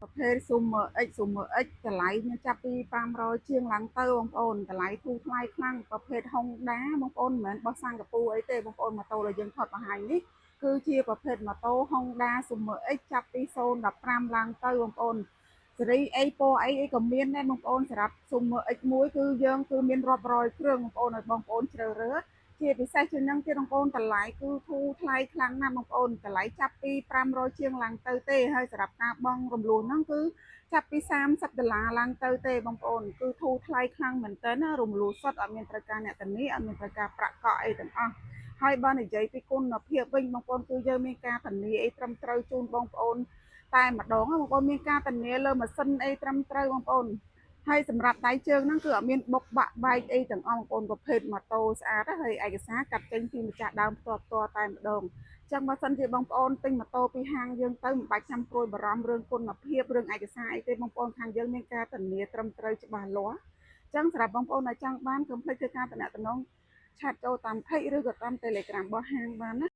ប្រភេទ Zoomer X Zoomer X តម្លៃមានចាប់ពី500ជាងឡើងទៅបងប្អូនតម្លៃធូរថ្លៃខ្លាំងប្រភេទ Honda បងប្អូនមិនមែនរបស់សិង្ហបុរីអីទេបងប្អូនម៉ូតូដែលយើងថតបង្ហាញនេះគឺជាប្រភេទម៉ូតូ Honda Zoomer X ចាប់ពី015ឡើងទៅបងប្អូនស៊េរីអីពណ៌អីអីក៏មានដែរបងប្អូនសម្រាប់ Zoomer X មួយគឺយើងគឺមានរាប់រយគ្រឿងបងប្អូនឲ្យបងប្អូនជ្រើសរើសជាពិសេសជាងនឹងទៀតបងប្អូនតម្លៃគឺធូរថ្លៃខ្លាំងណាស់បងប្អូនតម្លៃចាប់ពី500ជាងឡើងទៅទេហើយសម្រាប់ការបង់រំលោះហ្នឹងគឺចាប់ពី30ដុល្លារឡើងទៅទេបងប្អូនគឺធូរថ្លៃខ្លាំងមែនទែនណារំលោះសុទ្ធអត់មានត្រូវការអ្នកធានាអត់មានត្រូវការប្រាក់កក់អីទាំងអស់ហើយបើនិយាយពីគុណភាពវិញបងប្អូនគឺយើងមានការធានាអីត្រឹមត្រូវជូនបងប្អូនតែម្ដងបងប្អូនមានការធានាលើម៉ាស៊ីនអីត្រឹមត្រូវបងប្អូនហើយសម្រាប់ដៃជើងហ្នឹងគឺអត់មានបុកបាក់បែកអីទាំងអស់បងប្អូនប្រភេទម៉ូតូស្អាតហើយឯកសារកាត់ចេញពីម្ចាស់ដើមផ្ទាល់ផ្ទាល់តែម្ដងចឹងបើសិនជាបងប្អូនទិញម៉ូតូពីហាងយើងទៅមិនបាច់ចាំព្រួយបារម្ភរឿងគុណភាពរឿងឯកសារអីទេបងប្អូនខាងយើងមានការធានាត្រឹមត្រូវច្បាស់លាស់ចឹងសម្រាប់បងប្អូនដែលចង់បានកុំភ្លេចធ្វើការទំនាក់ទំនង chat ចូលតាម page ឬក៏តាម Telegram របស់ហាងបានណា។